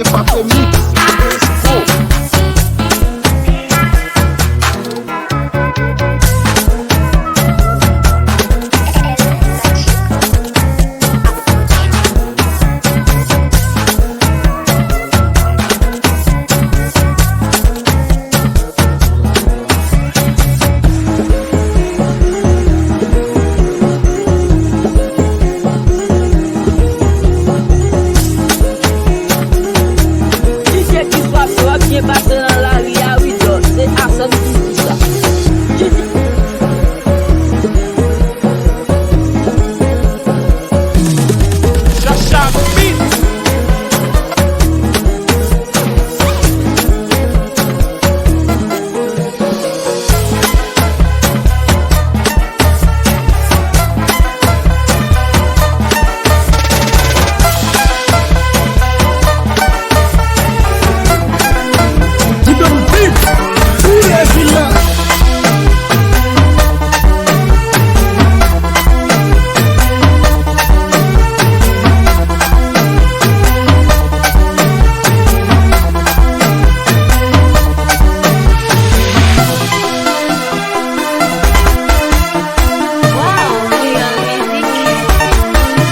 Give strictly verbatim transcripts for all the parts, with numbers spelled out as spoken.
Pape Mix, let's go. Ki se ki pase w ap byen pase nan lari a wi dò, se Asèn ki di sa. Chacha Beat. Kidon Beat, boule vil la.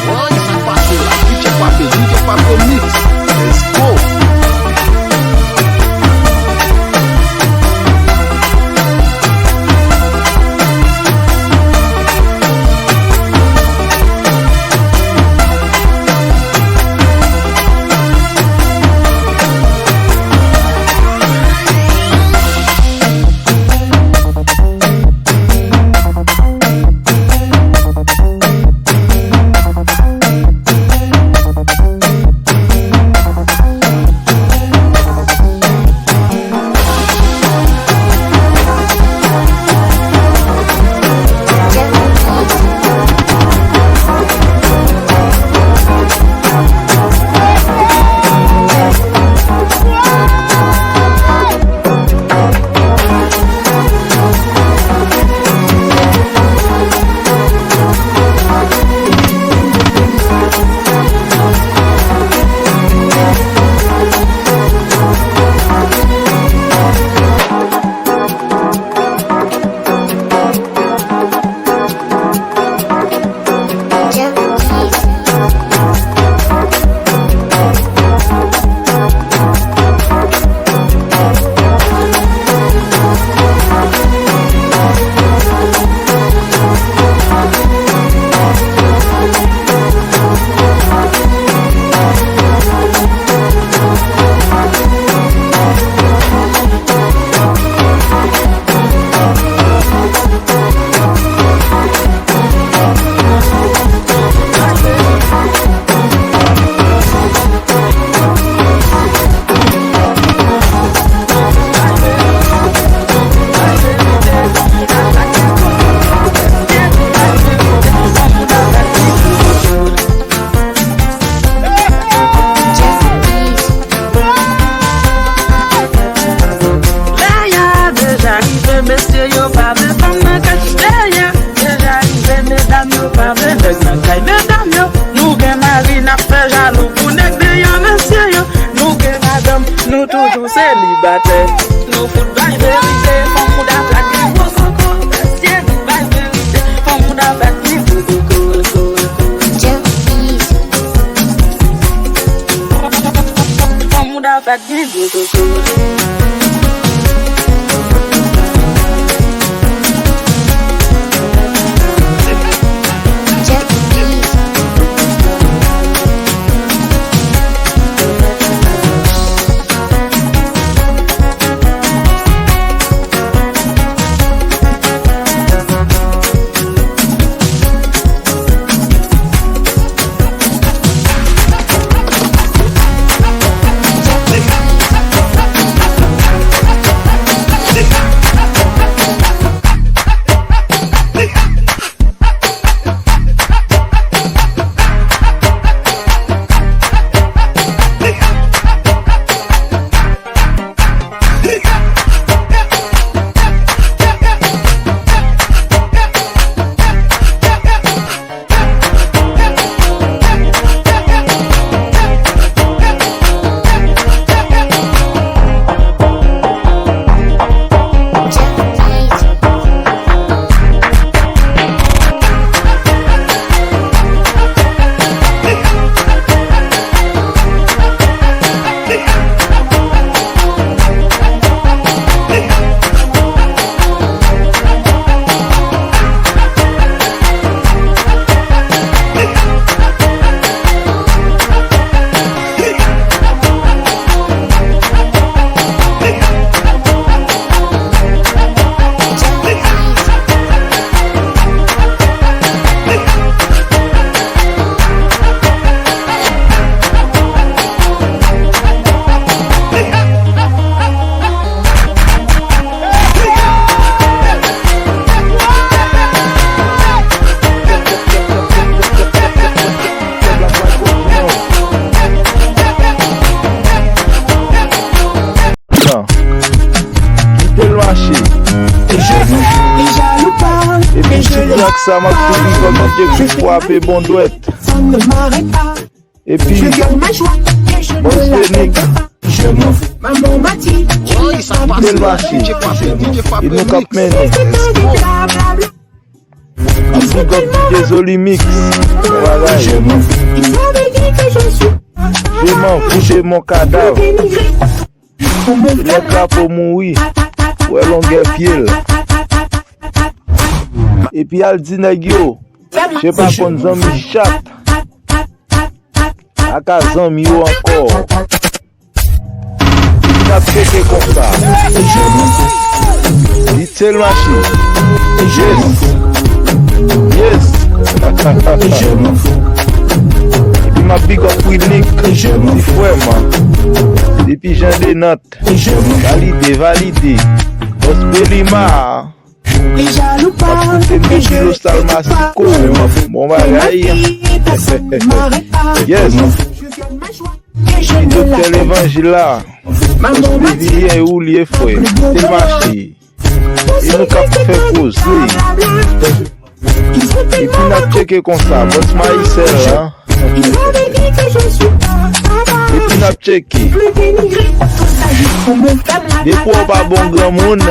Woy, sa k pase la? D J Pape, D J Pape Mix. Let's go. Lè a deja rive, mesye yo pa vle fanm nan kay. Lè a deja rive, medam yo pa vle nèg nan kay. Medam yo, nou gen mari, n ap fè jalou pou nèg deyò, mesye yo. Nou gen madanm, nou toujou selibatè. Nou fout bay verite, fanm mouda plat gen gwo koko. Mesye, nou bay verite, fanm mouda plat gen gwo koko. Fanm mouda plat gen gwo koko. Sa m ap tou big up DJ Quick frape bon dwèt. Epi Boss Denik. Kite l mache. E nou k ap mennen. Big up DJ Zoli Mix. Bon bagay. Jeman, foute mon kadav. Lè krapo mouri, wè longè pye l. Epi al di nèg yo, se pa konn zanmi chat. Aka zanmi yo ankò. Epi n ap tcheke konsa. Li tchel mache. Yes. Yes. Epi m ap big up Wilnick. Ti frè m. Depi Jan de Nant. Valide, valide. Bòs Belima. Ap koute Milo Salmasico. Bon bagay. Yes. Epi Doktè Levanjil la. Bòs Viviyen ou li ye frè. Te mache. E nou k ap fè koze. Epi n ap tcheke konsa, bòs Mayisèl la. Epi n ap tcheke. Depi w pa bon granmoun,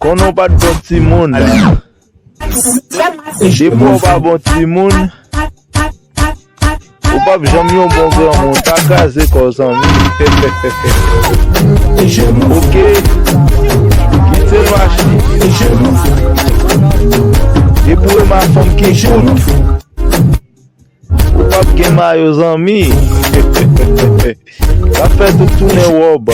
konnen w pa t bon timoun. Depi w pa bon timoun, ou p ap janm yon bon granmoun, pa kraze kò w zanmi. Ok. Kite l mache. Deboure ma fanm ki kout. Ou p ap gen mayo zanmi. W ap fè tout tounen wòb.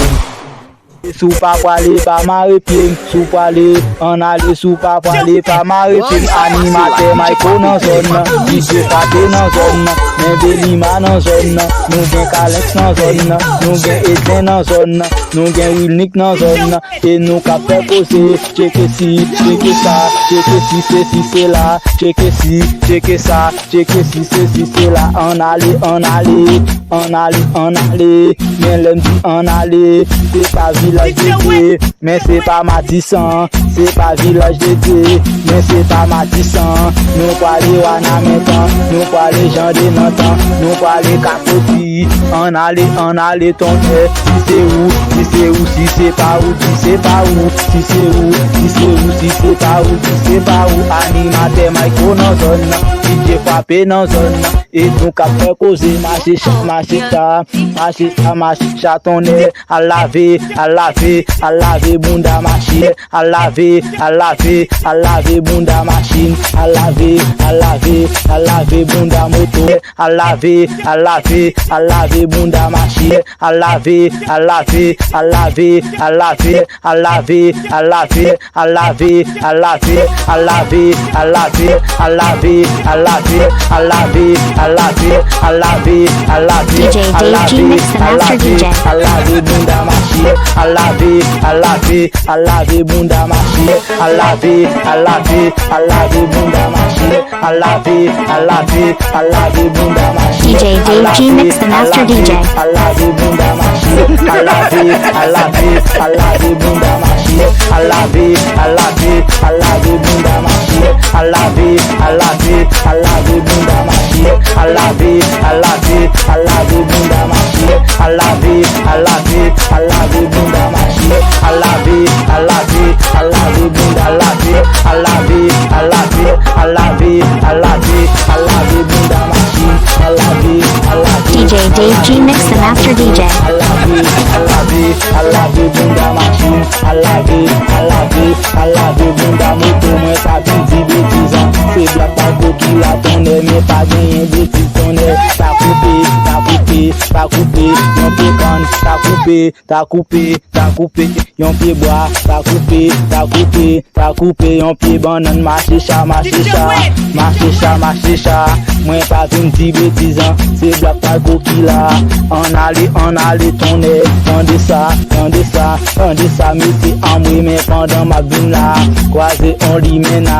Si w pa pwale, pa mare pye m. Si w pwale, ann ale. Si w pa pwale, pa mare pye m. Animatè Mayko nan zòn nan. DJ Frape nan zòn nan. Men Belima nan zòn nan. Nou gen Kalenks nan zòn nan. Nou gen Edlen nan zòn nan. Nou gen Wilnick nan zòn nan. E nou k ap fè koze. Tcheke si, tcheke sa. Tcheke si se, si se la. Tcheke si, tcheke sa. Tcheke si se, si se la. Ann ale, ann ale. Ann ale, ann ale. Men lè m di ann ale, se pa Vilaj de Dye, men se pa Matisan. Se pa Vilaj de Dye, men se pa Matisan. Nou pwale Wanametan, nou pwale Jan de Nantan, nou pwale Kakoti. Ann ale, ann ale tonnè. Si se ou, si se ou, si se pa ou, di se pa ou. Si se ou, si se ou, si se pa ou, di se pa ou. Animatè Mayko nan zòn nan, DJ Frape nan zòn nan. E nou k ap fè koze, mache chat, mache chat. Mache a mache chatonnè, al lave, al lave, al lave bounda mache, al lave, al lave, al lave bounda machin, al lave, al lave, al lave bounda moto, al lave, al lave, al lave bounda mache, al lave, al lave, al lave, al lave, al lave, al lave, al lave, al lave, al lave, al lave, al lave, al lave, al lave, al lave, al lave, D J Dave G Mix, the master D J. Al lave bounda mache, al lave, al lave, al lave bounda mache, al lave, al lave, al lave bounda mache. Al lave, al lave, al lave bounda mache. D J Dave G Mix, the master D J. Al lave bounda mache. Al lave, al lave, al lave bounda mache. Al lave, al lave, al lave bounda mache. Al lave, al lave, al lave bounda mache. Al lave, al lave, al lave bounda mache. Al lave, al lave, al lave bounda mache. Al lave, al lave, al lave bounda, al lave, al lave, al lave, al lave, al lave, al lave bounda machin. Al lave, al lave, D J Dave G Mix, the master D J. Al lave, al lave, al lave bounda machin. Al lave, al lave, al lave bounda moto. Mwen pa vin di betiz an. Se blak Mayko ki la tonnè, men pa genyen betiz tonnè. Ta koupe, ta koupe, ta koupe yon pye kann, ta koupe, ta koupe, ta koupe yon pye bwa, ta koupe, ta koupe, ta koupe yon pye bannann, mache cha, mache cha, mache cha, mache cha, Mwen pa vin di betiz an, se Black Marco ki la. Ann ale, ann ale, tonnè, tande sa, tande sa, tande sa, mesye anmwe, men pandan m ap vin la, kwaze on limena,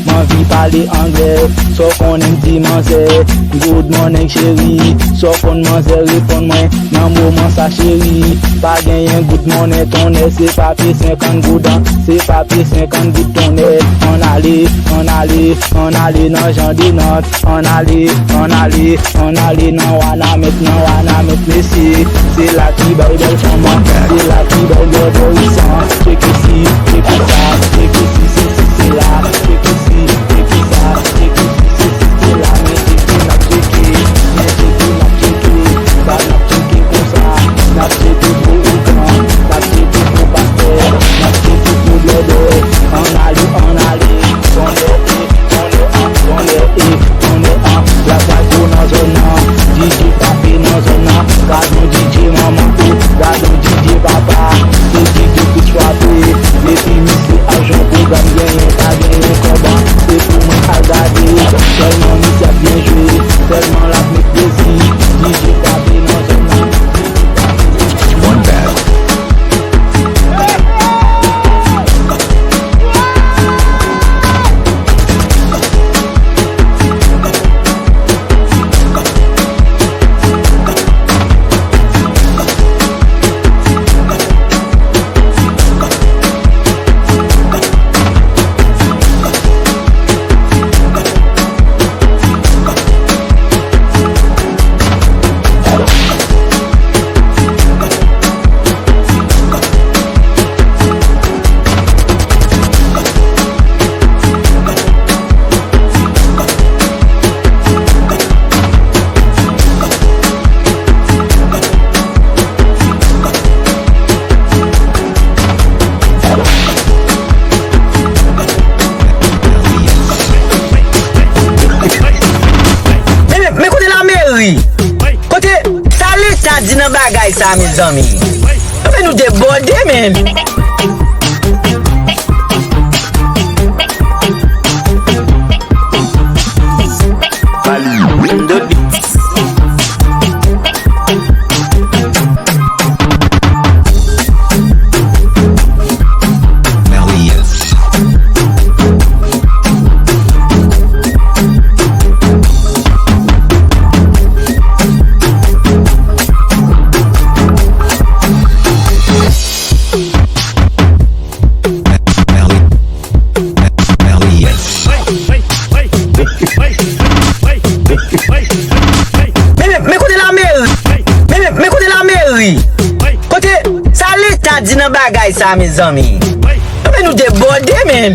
m anvi pale anglè, sa w konnen m di manzè, good morning cheri, sa w konn manzè reponn mwen, nan moman sa cheri, pa genyen good morning tonnè, se papye senkant goud an, se papye senkant goud tonnè, ann ale, ann ale, ann ale nan Jan de Nant. Ann ale, ann ale, ann ale nan Wanament, nan Wanament, mesye. Se la ki bay bèl fanm, se la ki bay bèl bòrisan. Tcheke si, tcheke sa, tcheke si, se si, se la. Tcheke si, tcheke sa, tcheke si, se si, se la. Men tcheke n ap tcheke, men tcheke n ap tcheke. Sa n ap tcheke konsa, n ap tcheke pou ougan, n ap tcheke pou pastè, n ap tcheke pou blèdè. Ann ale, ann ale, tonnè, e, tonnè an, tonnè, e, tonnè an. Black Marco nan zòn nan, D J Frape nan zòn nan. Gadon D J manman, e, gadon D J papa. Se D J tout frape. Depi misye ap jwe yon pwogram, genyen pa genyen kòb an. Se pou mwen al gade. Tèlman misye ap byen jwe, tèlman l ap met plezi. D J Frape nan zòn nan. One bad. Men, men, men kote lameri? Kote sa leta di nan bagay sa, mezanmi? Anben nou debòde, men. Men, men, men kote lameri? Men, men, men kote lameri? Kote sa leta di nan bagay sa, mezanmi? Anben nou debòde, men.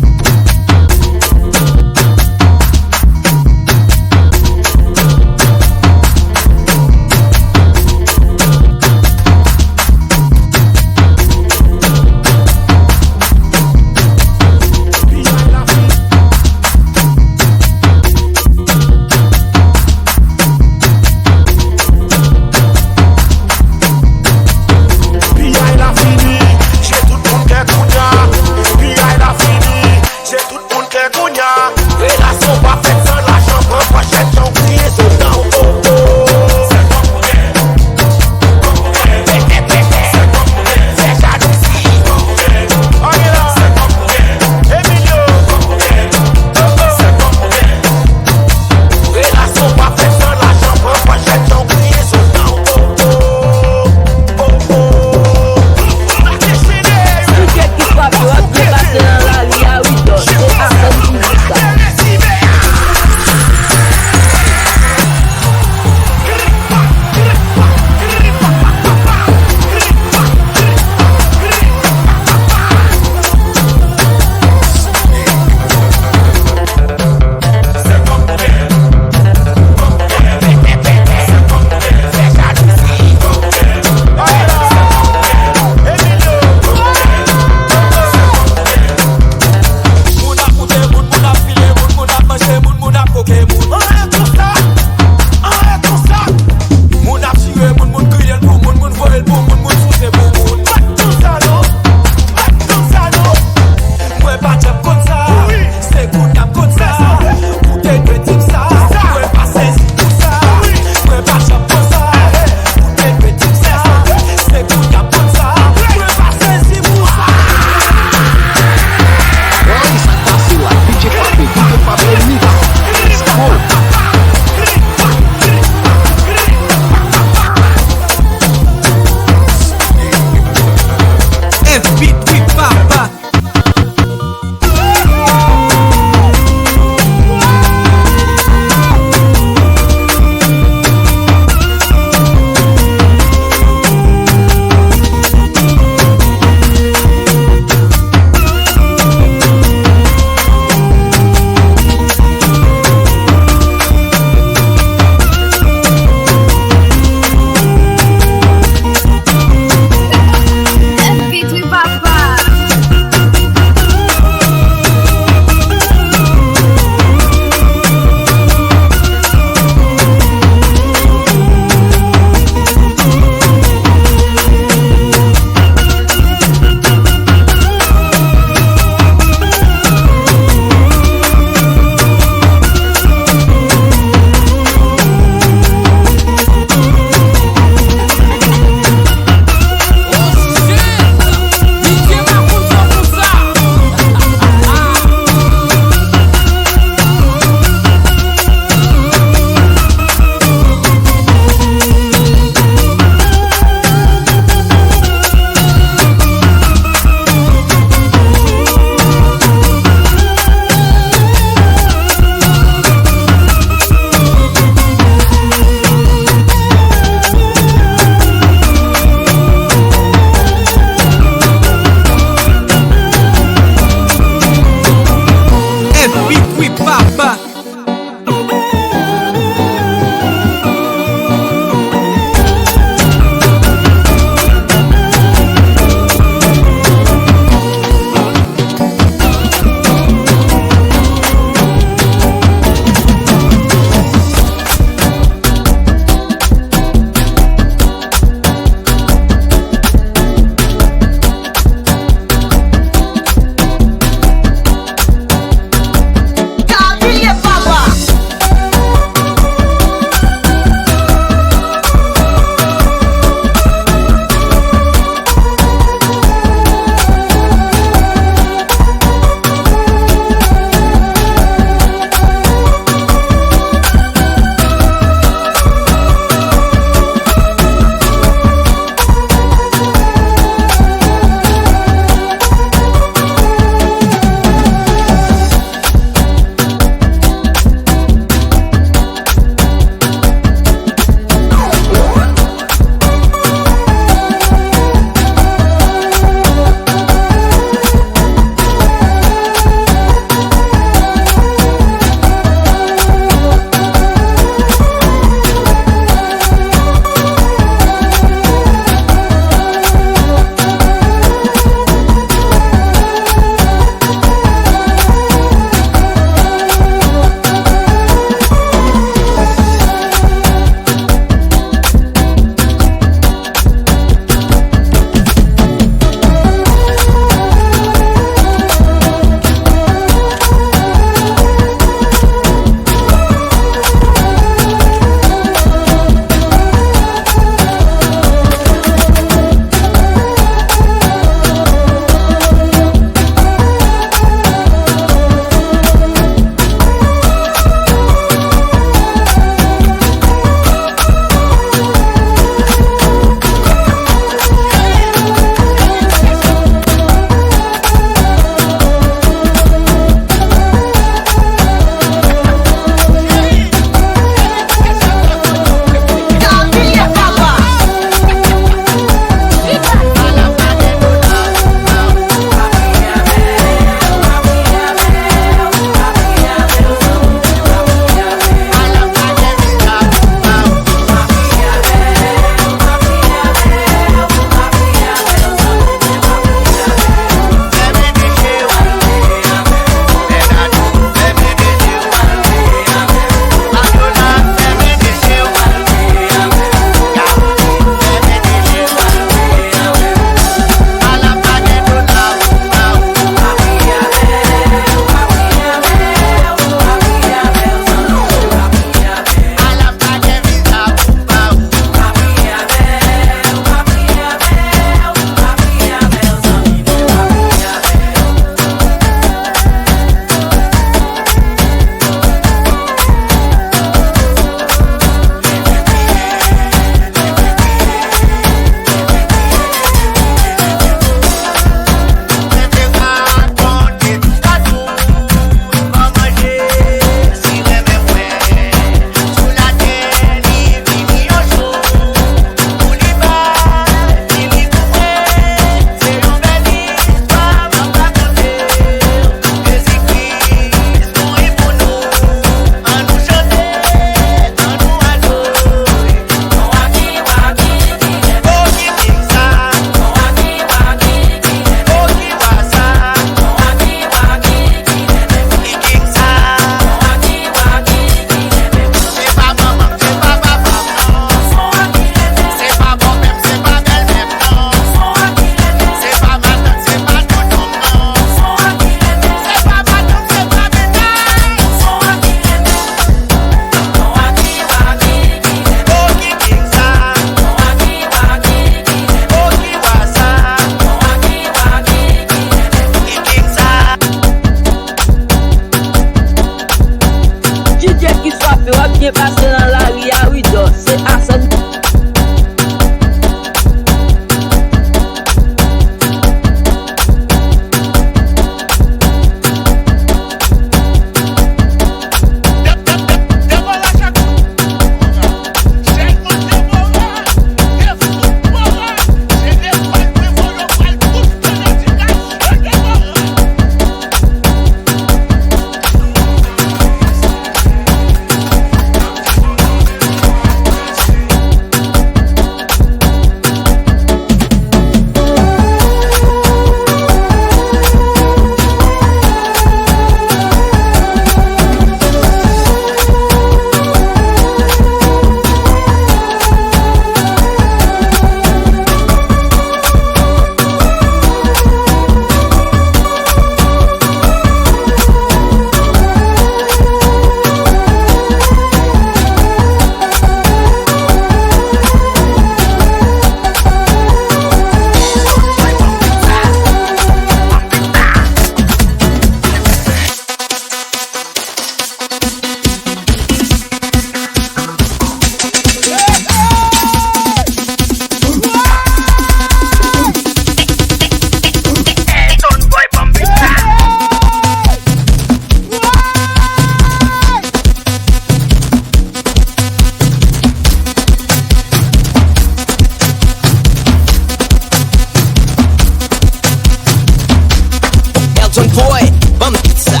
Boy, ban m tout sa.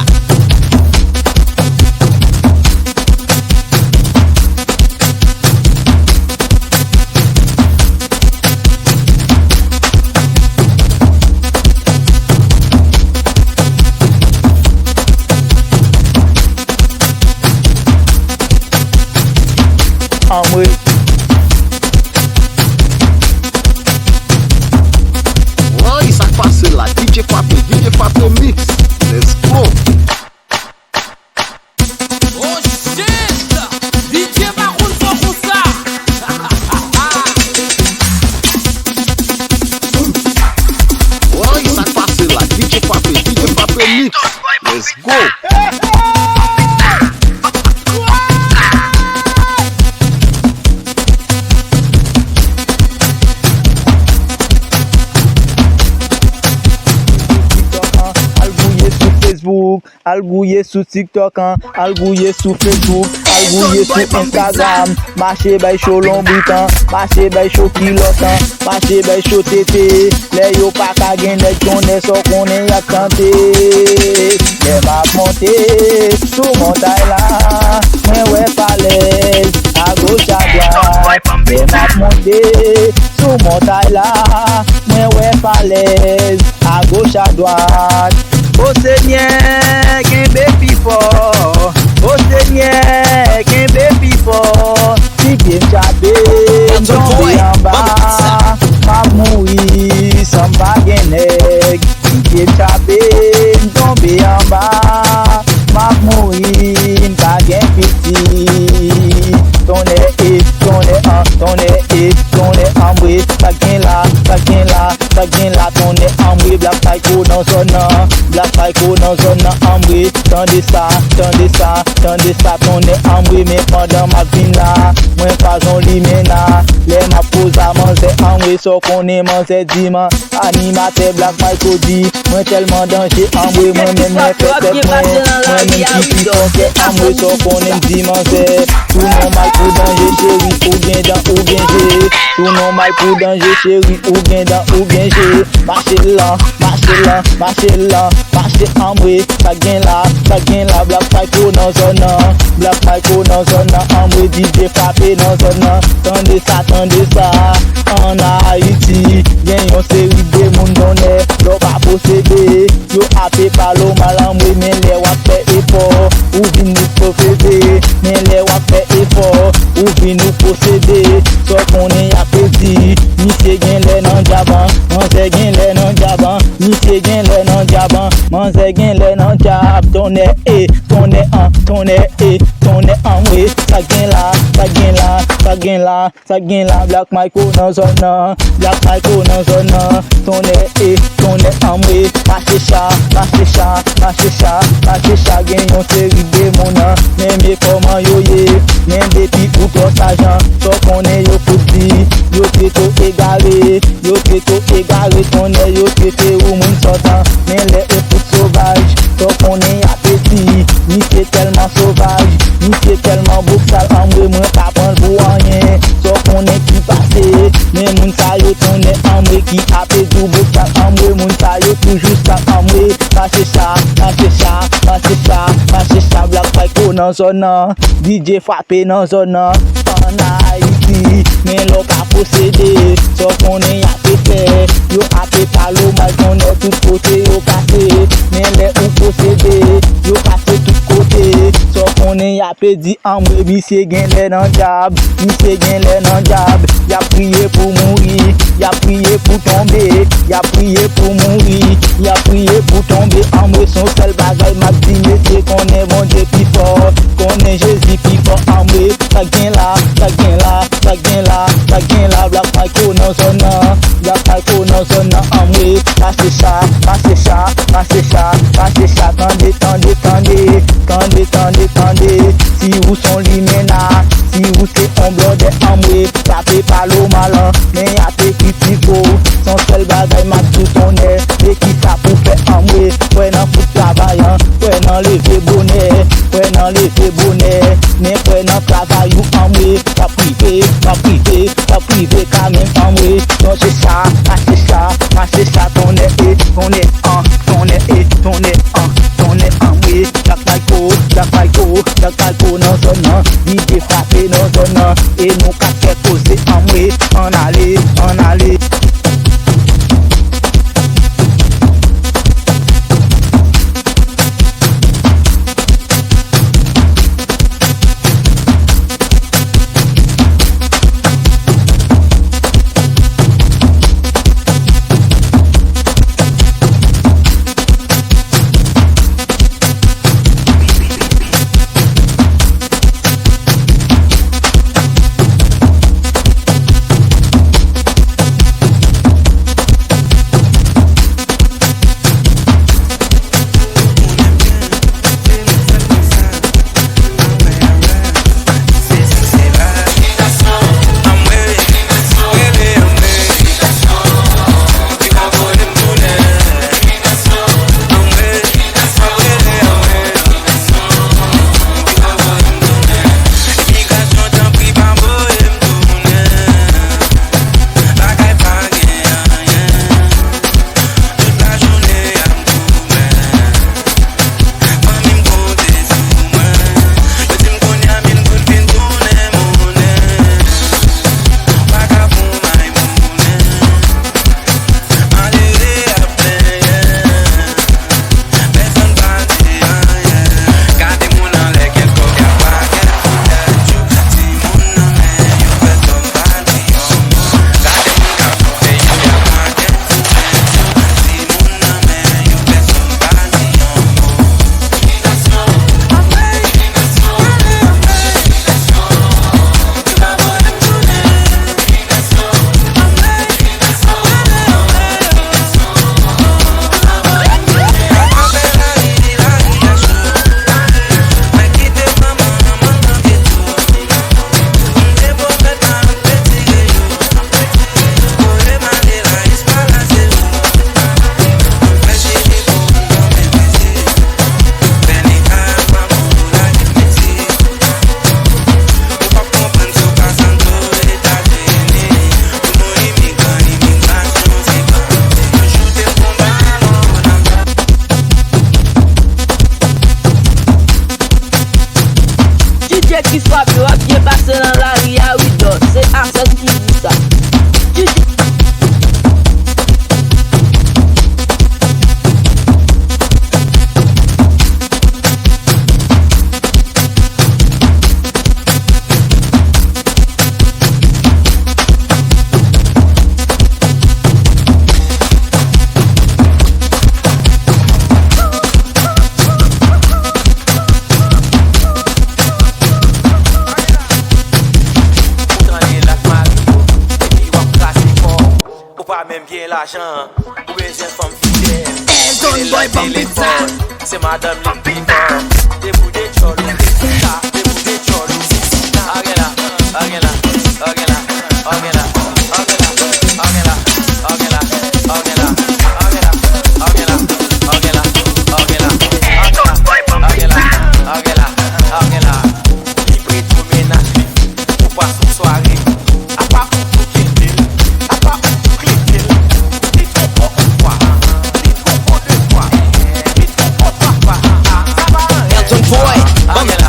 Anmwe. Woy, sa k pase la? D J Frappé, D J Frappé Mix. Let's go. Oh shit! D J pa konn fò konsa. Woy, sa k pase la? D J Frappé, D J Frappé Mix. Let's go. Al gouye sou Facebook, al gouye sou TikTok an, al gouye sou Facebook, al gouye sou Instagram. Mache bay cho lonbrit an, mache bay cho kilòt an, mache bay cho tete. Lè yo pa ka gen nèg, tonnè sa w konnen y ap tante. Lè m ap monte sou montay la, mwen wè falèz agoch adwat. Lè m ap monte sou montay la, mwen wè falèz agoch adwat. O Senyè, kenbe pi fò. O Senyè, kenbe pi fò. Si pye m chape, m tonbe anba. M ap mouri san m pa gen nèg. Si pye m chape, m tonbe anba. M ap mouri, m pa gen pitit. Tonnè e, tonnè an, tonnè e, tonnè anmwe. Sa k gen la, sa k gen la, sa k gen la, tonnè anmwe. Black Psycho nan zòn nan, Black Psycho nan zòn nan anmwe. Tande sa, tande sa, tande sa, tonnè anmwe. Men pandan m ap vin la, mwen pa jan limena. Lè m ap poze a manzè anmwe, sa w konnen manzè di m. Animatè Black Michael di, mwen tèlman danje, anmwe, mwen menm mwen fè tèt mwen, mwen menm ki pi fò kè anmwe, sa w konnen m di manzè. Tou nòmal pou danje, cheri, ou gen dan, ou gen je. Tou nòmal pou danje, cheri, ou gen dan, ou gen je. Mache lan, mache lan, mache lan, mache anmwe. Sa gen la, sa gen la, Black Psycho nan zòn nan. Black Psycho nan zòn nan, anmwe, D J Frappé nan zòn nan. Tande sa, tande sa. Ann Ayiti, gen yon seri de moun tonnè, lè w pa posede, yo ape pale w mal anmwe, men lè w ap fè efò, ou vin nou posede. Men lè w ap fè efò, ou vin nou posede. Sa w konnen y ape di, misye genlè nan djab an, manzè genlè nan djab an, misye genlè nan djab an, manzè genlè nan djab. Tonnè e, tonnè an, tonnè e, tonnè anmwe. Sa gen la, sa gen la, sa gen la, sa gen la, Black Michael nan zòn nan, Black Michael nan zòn nan. Tonnè e, tonnè anmwe. Mache cha, mache cha, mache cha, mache cha. Gen yon seri de moun nan, men men kòman yo ye. Men depi ou twò sajan, sa w konnen yo fout di, yo trete w egare. Yo trete w egare, tonnè, yo trete ou moun sòtan. Men lè ou fout sovaj, sa w konnen y ape di, misye tèlman sovaj, misye tèlman boksal, anmwe, mwen pa pran l pou anyen. Sa w konnen ki pase, men moun sa yo tonnè, anmwe, ki ape di w boksal, anmwe, moun sa yo toujou sal, anmwe. Mache cha, mache cha, mache cha, mache cha, Black Psycho nan zòn nan. D J Frappé nan zòn nan. Ann Ayiti, men lè w pa posede, sa w konnen y ape fè. Yo ape pale w mal, tonnè, tout kote yo pase. Men lè ou posede, yo pase tout kote. Sa w konnen y ape di, anmwe, misye genlè nan djab, misye genlè nan djab. Y ap priye pou mouri, y ap priye pou tonbe, y ap priye pou mouri, y ap priye pou tonbe. Anmwe, se yon sèl bagay m ap di, mesye, konnen Bondye pi fò, konnen Jezi pi fò, anmwe. Sa gen la, sa gen la, sa gen la, sa gen la, Black Michael nan zòn nan, Black Michael nan zòn nan, anmwe. Mache cha, mache cha, mache cha, mache cha, tande, tande, tande, tande, tande, tande. Si ou se yon limena, si ou se yon blòdè, anmwe, y ape pale w mal, men y ape kritike w. Se yon sèl bagay m ap di w, tonnè, e kisa pou fè, anmwe? Kwè nan fout travay an, kwè nan leve bonè, kwè nan leve bonè, men kwè nan travay ou, anmwe. W ap rive, w ap rive, w ap rive kanmenm, anmwe. Mache cha, mache cha, mache cha, tonnè e, tonnè an, tonnè e, tonnè E nou ka fè koze, anmwe, ann ale, ann ale. D J Chris Fabio ap byen pase nan lari a wi dò, se Asèn ki di sa. D J Ou pa menm gen lajan, ou bezwen fanm fidèl. Don Boy, ban m beat sa. Se madanm li ki fò. Debout de tchòl ou, sa, debout de tchòl ou. Agela, agela, agela, agela. Li prete w mennaj li, ou pase yon sware. Apa ou tou kenbe l, apa ou tou klete l. Li twò bon yon fwa, li twò bon de fwa, li twò bon twa fwa. Sa pa anyen. Elton Boy, ban m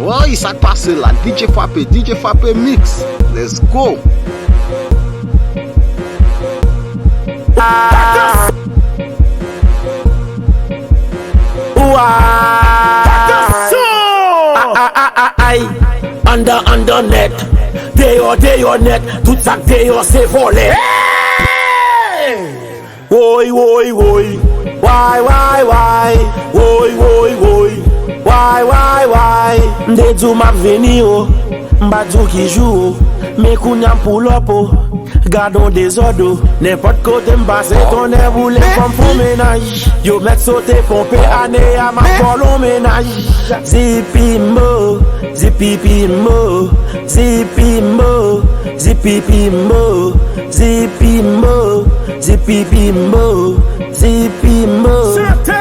Woy, sa k pase la? D J Frappé, D J Frappé Mix. Let's go. Ay, anndan, anndan nèt. Deyò, deyò nèt. Tout sa k deyò se vòlè. Woy, woy, woy. Way, way, way. Woy, woy, woy. Way, way, way. M te di w m ap vini o. M pa t di w ki jou o. Men kounye a m pull up o. Gad on dezòd o. Nenpòt kote m pase, tonnè boule, fò m fè on mennaj. Yo mèt sote ponpe ane a, m ap vòlè on mennaj. Zipimbo, zipipimbo, zipimbo, zipipimbo, zipimbo, zipipimbo, zipimbo. Chante!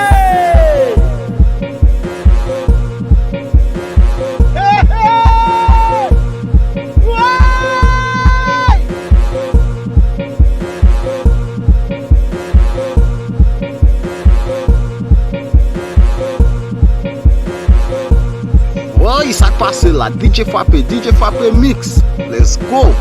Woy, sa k pase la? D J Frappé, D J Frappé Mix. Let's go.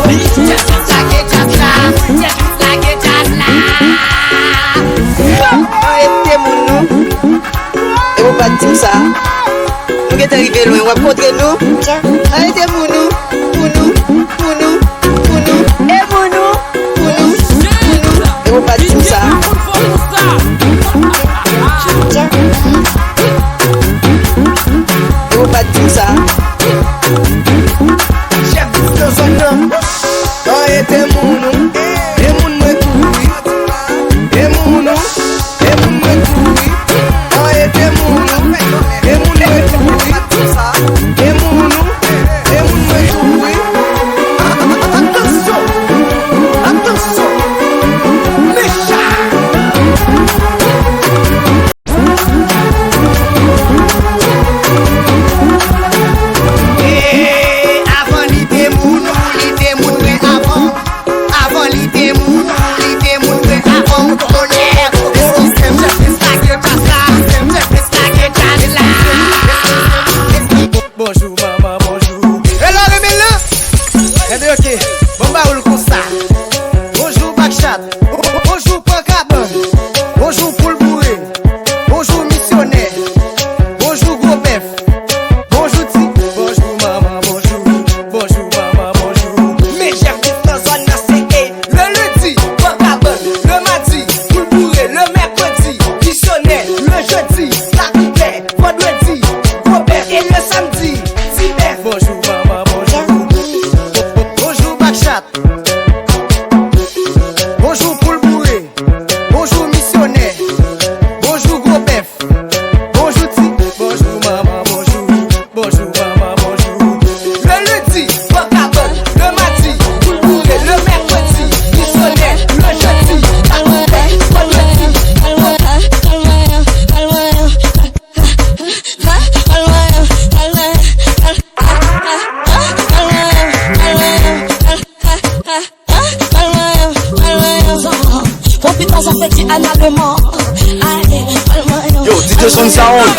Lage djaz la, lage djaz la. Arete moun nou. E ou pa t di m sa. Nou gentan rive lwen, w ap kontre nou. Arete moun nou, moun nou, moun nou, moun nou. E moun nou, moun nou, moun nou. E ou pa t di m sa. E ou pa t di m sa. Chèf dis nan zòn nan. Arete moun nou. E moun mwen tou wi. E moun nou. E moun mwen tou wi. Arete moun nou. E moun mwen tou wi. E moun nou. E moun mwen tou wi. Atansyon. Atansyon. Mecha. Avan li te moun ou, li te moun mwen avan. Avan li te moun ou, li te moun mwen avan. Tonè, eskize m, jes lage djaz la. Jes lage djaz la. Bonjou manman, bonjou. Hello, Remila. Enben, ok. Bon, ba ou l konsa. Bonjou, Bakchat. Bonjou, Pran Kabann. Bonjou, Poul Boure. Bonjou, Misyonè. Bonjou, Gwo Bèf. Bonjou, Ti. Bonjou, manman, bonjou. Bonjou, manman, bonjou. Men chèf dis nan zòn nan se e. Le lendi, Pran Kabann. Le madi, Poul Boure. Le mèkredi, Misyonè. Le jedi, Lakoutè. Vandredi, Gwo Bèf. E le samdi, Ti Bèf. Bonjou, manman, bonjou. Bonjou, Bakchat. Bonjou, Poul Boure. Bonjou, Misyonè. Bonjou, Gwo Bèf. Bonjou, Ti. Bonjou, manman, bonjou. Bonjou, manman, bonjou. Le lendi, Pran Kabann. Le madi, Poul Boure. Le mèkredi, Misyonè. Le jedi, Lakoutè. Vandredi, Gwo Bèf. Konpitans ap fèt an aleman. Yo, D J Sound Sound.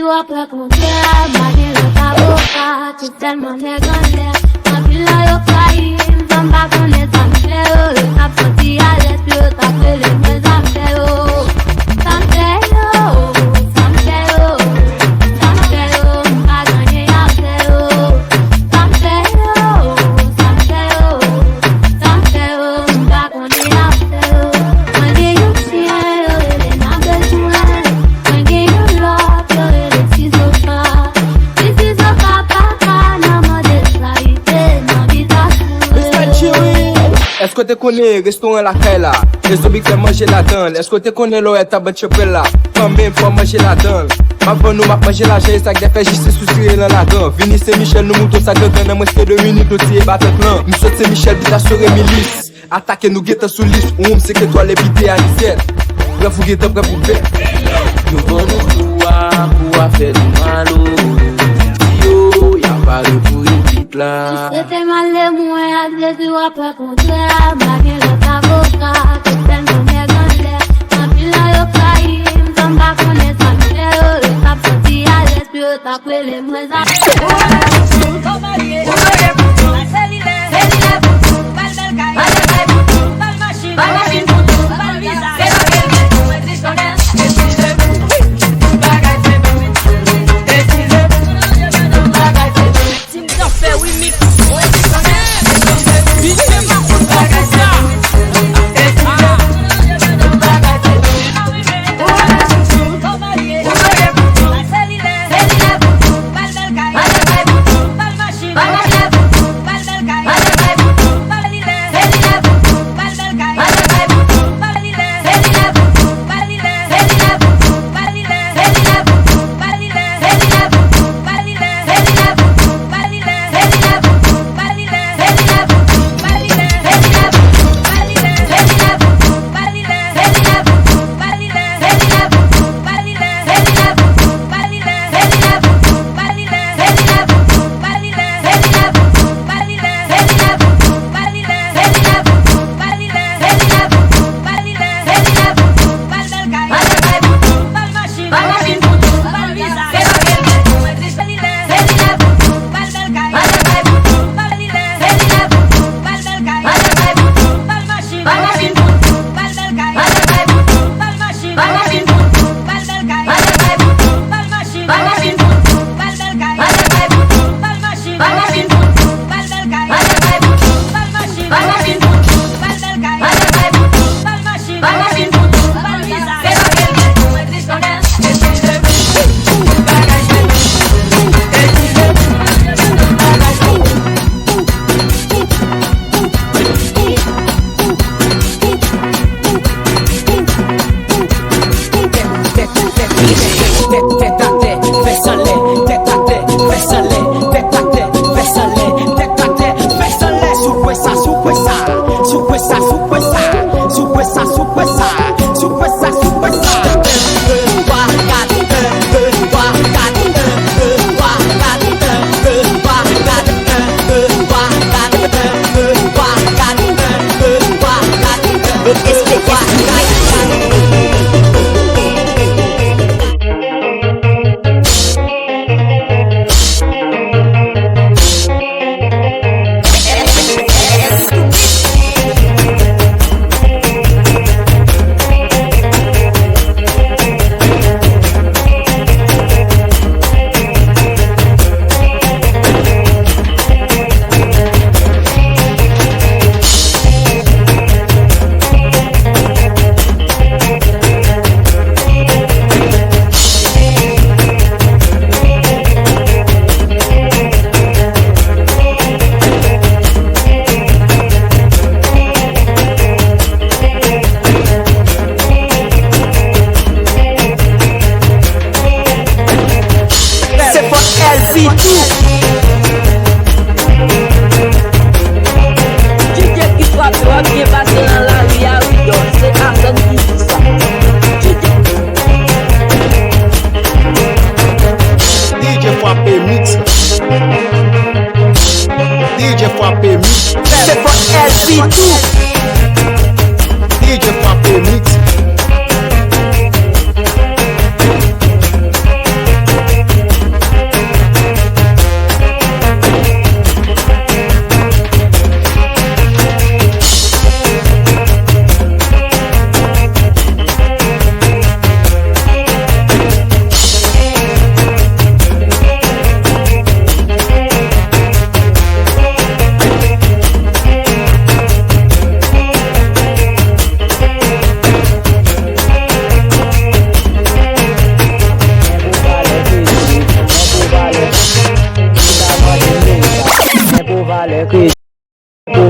Ou ap wè kontrè, m pa gen lòt avoka, se sèlman nèg anlè. Anpil nan yo trayi m, san m pa konnen sa m fè yo. Yo t ap santi alèz pou yo t ap rele mwen zafè yo. Sa m fè yo, sa m fè yo, sa m fè yo, m pa gannyen afè yo. Sa m fè yo, sa m fè yo, sa m fè yo, m pa konnen afè yo. Mwen gen yon chen, yo rele n a bezwen. Mwen gen yon lòt, yo rele Sizoka. Si Sizoka pa ka nan mande sa, li te nan bitasyon. Mister Jerry, èske w te konnen restoran Lakay la? Rezo Big fè manje ladan l. Èske w te konnen lè w wè taban chanpèl la? Kanmenm, fò manje ladan l. M ap vann ou, m ap manje lajan, e sa k dèfè jistis ou tire nan ladan. Vini Sen Michèl, nou mouton sa gangan, nan mwens ke de minit, nou tiye batank lan. M sot Sen Michèl, bitasyon Remilis. Atake nou gentan sou lis, ou menm se ke twa le pite a lisèt. Brèf ou gentan prè pou bèt. Yo ban nou kou a, kou a fè nou mal o. Di yo, y a pare pou yo vit la. Si se te mal de mwen ak Jezi, w ap wè kontrè. M pa gen lòt avoka, se sèlman nèg anlè. Anpil nan yo trayi m, san m pa konnen sa m fè yo. Yo t ap santi alèz pou yo t ap rele mwen zafè. Tèt atè, fè sa lè, tèt atè, fè sa lè, tèt atè, fè sa lè, tèt atè, fè sa lè. Soukwe sa, soukwe sa, soukwe sa, soukwe sa, soukwe sa, soukwe sa, soukwe sa, soukwe sa. Se fòt L V tou. DJ ki frape w ap byen pase nan lari a wi dòl. Se Azan ki di sa. DJ. DJ Frappé Mix. DJ Frappé Mix. Se fòt L V tou. DJ Frappé Mix.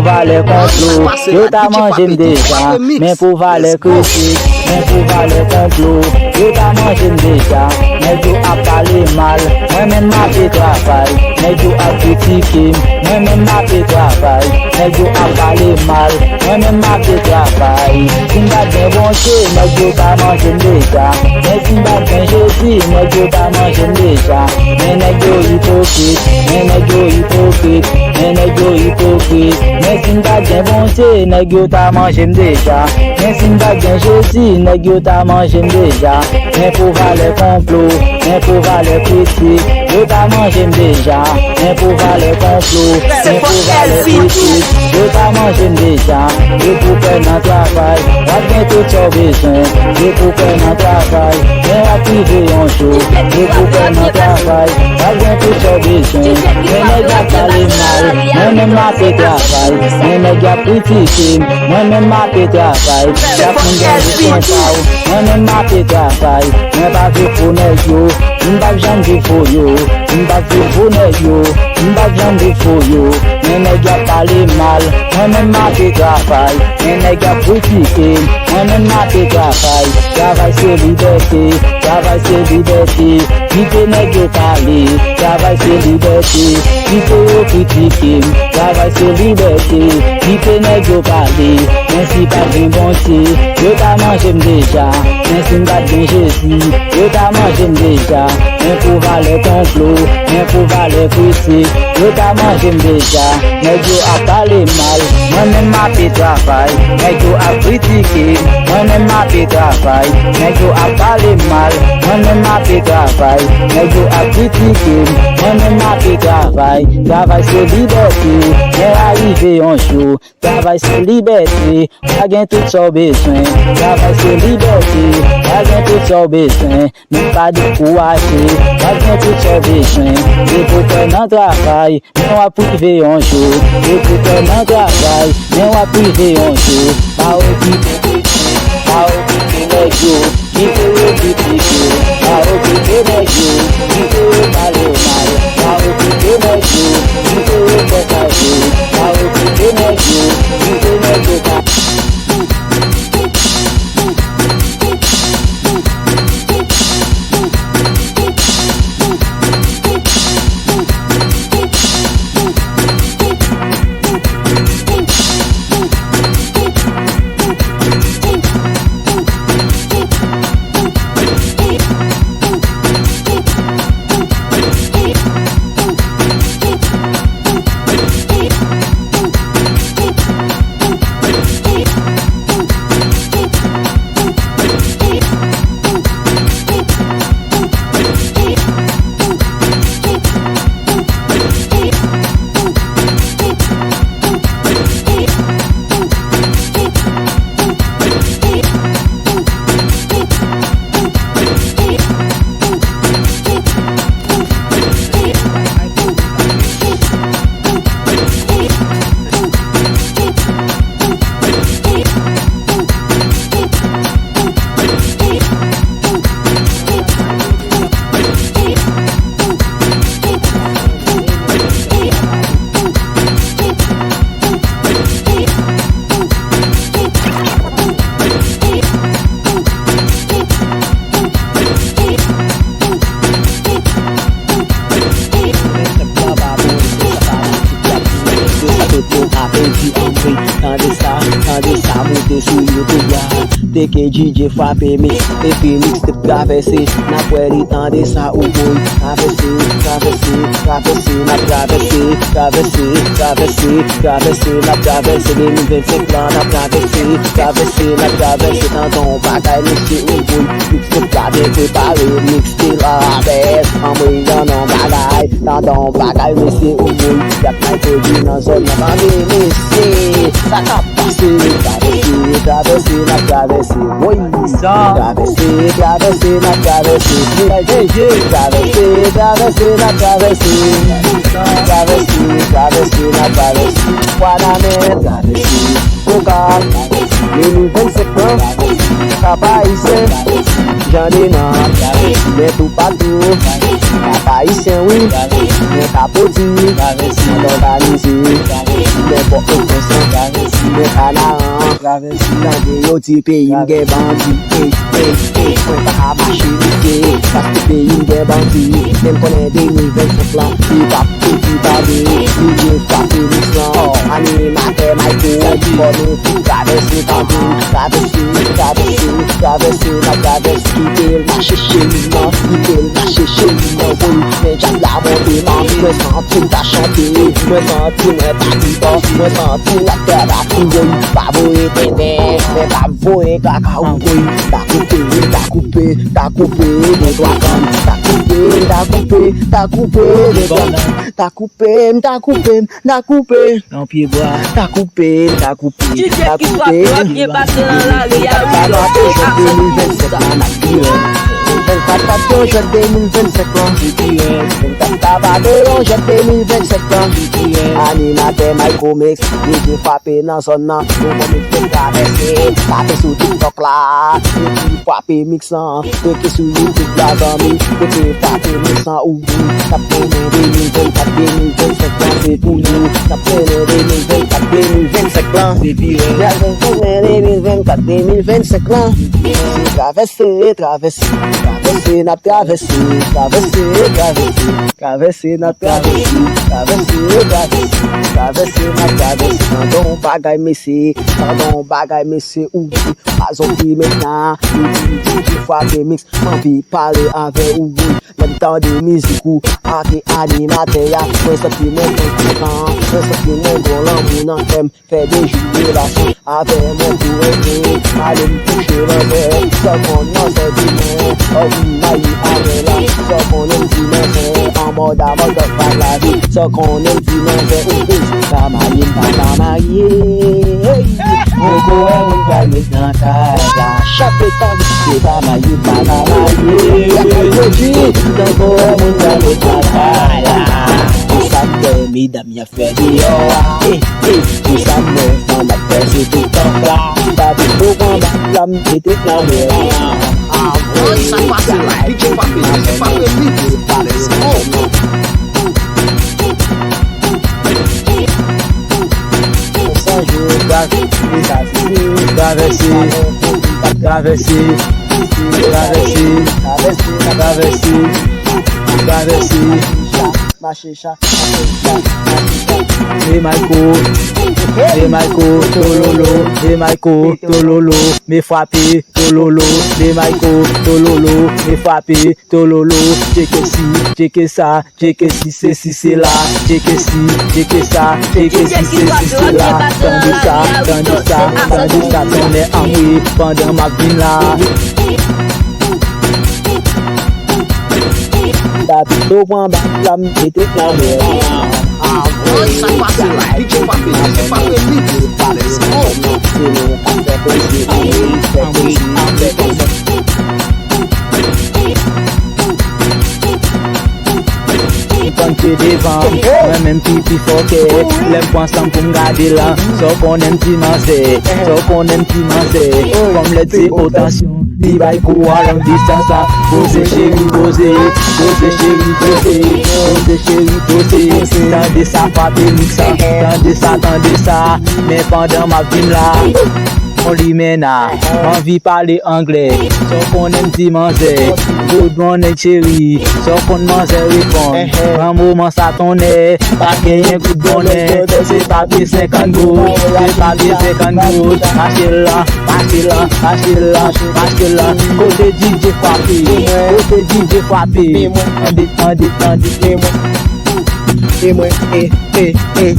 Valè konplo, yo ta manje m deja. Men pou valè kritik, men pou valè konplo, yo ta manje m deja. Nèg yo ap pale mal, mwen menm m ape travay. Nèg yo ap kritike m, mwen menm m ape travay. Nèg yo ap pale mal, mwen menm m ape travay. Si m pa t gen Bondye, nèg yo ta manje m deja. Men si m pa t gen Jezi, nèg yo ta manje m deja. Men nèg yo ipokrit, men nèg yo ipokrit, men nèg yo ipokrit. Men si m pa t gen Bondye, nèg yo ta manje m deja. Men si m pa t gen Jezi, nèg yo ta manje m deja. Men pou valè konplo, men pou valè kritik, yo ta manje m deja. Men pou valè konplo, men pou valè kritik, yo ta manje m deja. Yo pou pè nan travay, w ap gen tout sa w bezwen. Yo pou pè nan travay, men w ap rive yon jou. Yo pou pè nan travay, w ap gen tout sa w bezwen. Men nèg ap pale mal, mwen menm m ape travay. Men nèg ap kritike m, mwen menm m ape travay. Chak moun gen jou konsa w, mwen menm m ape travay. Mwen pa viv pou nèg yo, m p ap janm viv pou yo. M p ap viv pou nèg yo, m p ap janm viv pou yo. Men nèg y ap pale mal, mwen menm m ape travay. Men nèg y ap kritike, mwen menm m ape travay. Travay se libète, travay se libète. Kite nèg yo pale, travay se libète. Kite yo kritike m, travay se libète. Kite nèg yo pale, men si pa t gen Bondye, yo ta manje m deja. Men si m pa t gen Jezi, yo ta manje m deja. Men pou valè konplo, men pou valè kritik, yo ta manje m deja. Nèg yo ap pale mal, mwen menm m ape travay. Nèg yo ap kritike, mwen menm m ape travay. Nèg yo ap pale mal, mwen menm m ape travay. Nèg yo ap kritike m, mwen menm m ape travay. Travay se libète, men arive yon jou. Travay se libète, w a gen tout sa w bezwen. Travay se libète, w a gen tout sa w bezwen. Men pa dekouraje, w a gen tout sa w bezwen. Depi w kwè nan travay, men w ap rive yon jou. Depi w kwè nan travay, men w ap rive yon jou. Pa okipe, pa okipe nèg yo. Kite yo kritike, pa okipe nèg yo, kite yo pale w mal. Pa okipe nèg yo, kite yo fè sa yo. Pa okipe nèg yo, kite nèg yo pa. Tout moun ap pèdi anmwe. Tande sa, tande sa, moute sou YouTube la. T K D J frape mix, epi mix te travèse. N ap wè li, tande sa, ou boy. Travèse, travèse, travèse, n ap travèse. Travèse, travèse, travèse, n ap travèse. De mil vennsenk lan, n ap travèse. Travèse, n ap travèse. Tande yon bagay, mesye, ou boy. Mix te la byen prepare, mix te la bèt. Anmwe, tande yon bagay. Tande yon bagay, mesye, ou boy. Yak Michael D nan zòn nan, tande, mesye, sa k ap pase? Travèse, travèse, n ap travèse, woy. Travèse, travèse, n ap travèse, travèse, travèse, n ap travèse. Travèse, travèse, n ap travèse, Wanament, travèse, Koka, de mil vennsenk lan, Kap Ayisyen, Jan de Nan, travèse. Toupatou, Kap Ayisyen wi, men Kapodi, Mòn Òganize, men Pòtoprens, men Kanaran, tande yo di peyi m gen bandi. Ey, ey, ey, mwen pa ka mache lite, paske peyi m gen bandi. Men m konnen de mil vennsenk lan, li p ap fouti tande. Li gen frape miks lan, animatè Mayko, fò nou tou travèse tande. Travèse, travèse, travèse, n ap travèse, kite l mache cheri m nan, kite l mache cheri m nan, woy, men djab la monte m, mwen santi m ta chante, mwen santi mwen ta kontan, mwen santi m ap travay, woy, pa voye tenten, men pa voye kaka, woy, ta koupe, ta koupe, ta koupe, de twa kann, ta koupe, ta koupe, ta koupe, de twa kann, ta koupe, ta koupe, ta koupe. Yon pye bwa. Ta koupe, ta koupe, DJ ta ki koupe. Frape w ap byen pase nan lari a wi. Sa pa te jwenn de mil vennsenk lan n ap di w. Vennkat pa te jwenn de mil vennsenk lan. Vennkat pa te jwenn de mil vennsenk lan. Animatè Mayko Mix, DJ Frape nan zòn nan. Nou konn mix pou travèse, frape sou TikTok la. Epi frape mix lan. Klike sou YouTube la zanmi, kote pa te mechan ou wi. N ap mennen de mil vennkat, de mil vennsenk lan se pou nou. N ap mennen de mil vennkat, de mil vennsenk lan se pi rèd. N ap mennen de mil vennkat, de mil vennsenk lan. Se travèse, travèse, travèse, n ap travèse, travèse, travèse, travèse, n ap travèse, travèse, travèse, travèse, n ap travèse. Tande yon bagay mesye, tande yon bagay mesye ou di. Pa zòt ki mentnan, li di, di, di frape mix, m anvi pale avè ou wi. Lè m tande mizik ou, avè animatè a, mwen santi mwen kontan, mwen santi mwen gon lanmou nan kè m, fè de jou relasyon avè mwen pou enyen, ale m kouche nan kè, sa konn nan sè di mwen, anvi mayi avè la, sa konnen m di manzè, an mòd a mòd pa lavi, sa konnen m di manzè, ou, ou, pa mayi, m pa ka mayi, hey. Poko wè moun pral met nan kay la. Chante tann, se pa mayi, pa ka mayi. Tanko wè moun pral met nan kay la. Se sa k fè medam y ap fè deyò a. Eh, eh, se sa m wè fanm ap fè sou TikTok la. Pa di poko anba la, m mete nan mè a. Woy, sa k pase la? DJ Frape, DJ Frape, mix. Let's go. Konsa je gade, travèse, travèse, travèse, travèse, travèse. Mache cha, mache cha, mache cha. E Mayko, e Mayko, tololo, e Mayko, tololo, me frape, tololo, e Mayko, tololo, me frape, tololo, tcheke si, tcheke sa, tcheke si se si se la, tcheke si, tcheke sa, tcheke si se si se la. Tande sa, tande sa, tande sa, tonnè anmwe, pandan m ap vin la. Davido pran bal la, m mete nan men. Woy, sa k pase la? DJ Frape, DJ Frape, mix. Let's go. M panche devan, mwen menm ki pi fò kè. Lè m pran san m pou m gade la, sa w konnen m ti manzè, sa w konnen m ti manzè. Kòm lè di otansyon, li bay kou a long distans la. Poze cheri, poze, poze cheri, poze, poze cheri, poze. Tande sa frape mix la, tande sa, tande sa. Men pandan m ap vin la, on limena, anvi pale anglè. Sa w konnen m di manzè, good morning cheri. Sa w konn manzè reponn, nan moman sa tonnè, pa genyen goud bonnè. Se papye senkant goud, se papye senkant goud. Achte l la, achte l la, achte l la, achte l la. Kote DJ Frape, kote DJ Frape. Tande, tande, tande. E mwen, e, e, e.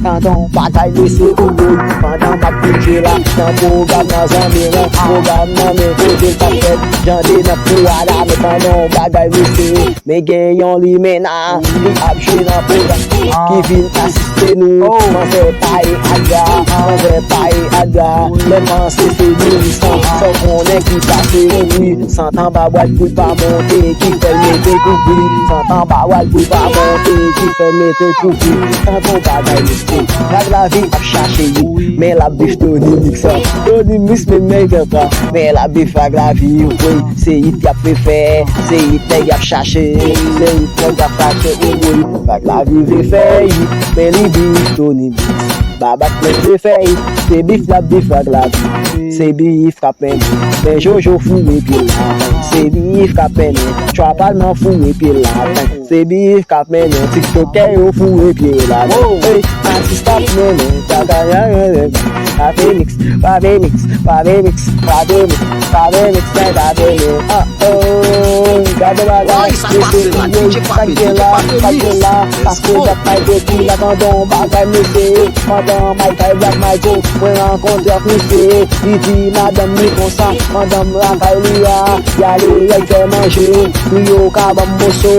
Tande yon bagay mesye ou woy. Pandan m ap bouje la, nan pwogram nan zanmi lan, pwogram nan men kote l t ap fèt. Jande nan pou a la, men tande yon bagay mesye. Men gen yon limena, li ap jwe nan pwogram, ki vin asiste nou. Manzè pa e aga, manzè pa e aga. Lè panse se nourisan, sa w konnen ki pase wi. Sant anba bwat pou l pa monte, ki fè l Mete kouvri, santan bawal pou pa monte, ki fè mete kouvri. Tankou bagay mesye, Vag Lavi ap chache wi, men l ap viv Tony Mix. Tony Mix men nèg sa, men l ap viv Vag Lavi wi. Se it y ap refè, se it nèg y ap chache, se it nèg y ap chache wi. Vag Lavi vle fè it, men li viv Tony Mix. Babak men vle fè it, se bif l ap bif Vag Lavi. Se bif k ap mennen, men Jojo foure pye l la. Se bif k ap mennen, Trapalman foure pye l la. Se bif k ap mennen, tiktokè yo foure pye l la. Hey, atis k ap mennen, pa ka pa remix, pa remix, pa remix, pa remix, pa remix, men pa remix. Ah, oh, gade bagay, mesye, sa k gen la, sa k gen la, paske dat may peti la tande yon bagay, mesye. Pandan may kay Black Michael, mwen rankontre ak misye. Li di madanm li konsa, pandan m lakay li a, y ale y al fè manje. Pou yo ka ban m moso.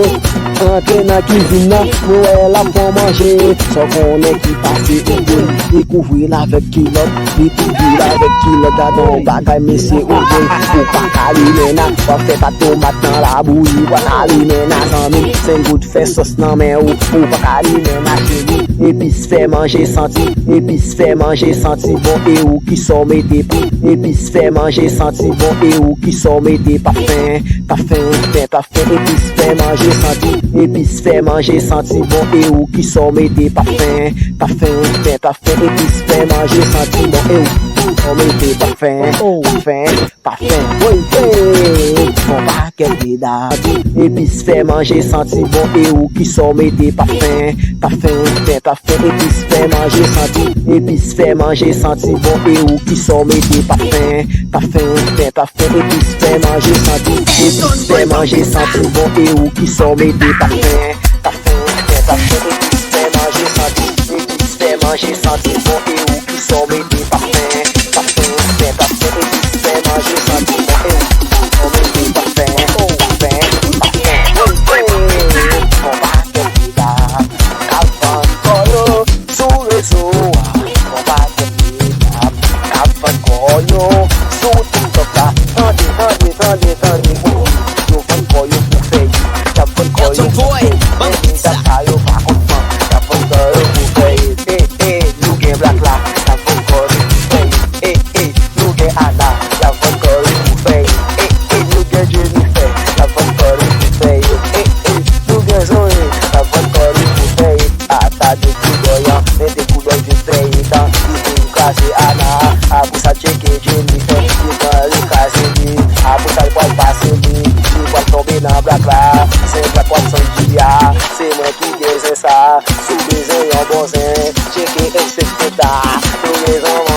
Antre nan kizin nan, nou wè l ap fè manje. Sa w konnen ki pase, ou konn. Li kouvri l avèk kilòt, li kouvri l avèk kilòt. Gade yon bagay, mesye, ou konn. Ou pa ka limen nan, w ap fè pat tomat nan labouyi. Ou pa ka limen nan, zanmi, senk goud fè sòs nan men ou, ou pa ka limen nan cheri. Epis fè manje santi, epis fè manje santi bon, e ou ki sa w mete pou. Epis fè manje santi bon, e ou ki sa w mete, pafen, pafen, pen, pafen, epis fè manje santi, epis fè manje santi bon, e ou ki sa w mete, pafen, pafen, pen, pafen, epis fè manje santi bon, e ou ki sa w mete, pafen, pafen. Pafen, woy, hey, yon pakèt medam. Epis fè manje santi bon, e ou ki sa w mete, pafen, pafen, pen, pafen, epis fè manje santi, epis fè manje santi bon, e ou ki sa w mete, pafen, pafen, pen, pafen, epis fè manje santi, epis fè manje santi bon, e ou ki sa w mete, pafen, pafen, pen, pafen, epis fè manje santi, epis fè manje santi bon, e ou ki sa w mete, pafen, pafen, pen, pafen, epis fè manje santi bon, e ou ki sa w mete, pafen, pafen, pafen, woy, woy, yon pakèt medam k ap vann kò yo sou rezo a, yon pakèt medam k ap vann kò yo sou TikTok la. Tande, tande, tande, tande, woy, yo vann kò yo pou fè it, y ap vann kò yo pou fè it, men medam sa yo pa konn fan, y ap vann kò yo pou fè it. E, e, nou gen Black la, y ap vann kò yo pou fè it. E, e, nou gen Ana, y ap vann kò yo pou fè it. E, e, nou gen Jennifer, y ap vann kò yo pou fè it. E, e, nou gen Zoe, y ap vann kò yo pou fè it. Ata de koudòy an, mete koudòy vin fè it an. Li vin kraze Ana, apre sa tcheke Jennifer, li pran li kraze li. Apre sa l pral pase li, li pral tonbe nan Black la. Se Black w ap santi a, se mwen ki gen zen sa. Si w bezwen yon bon zen, tcheke Expectanta. Nou bezwen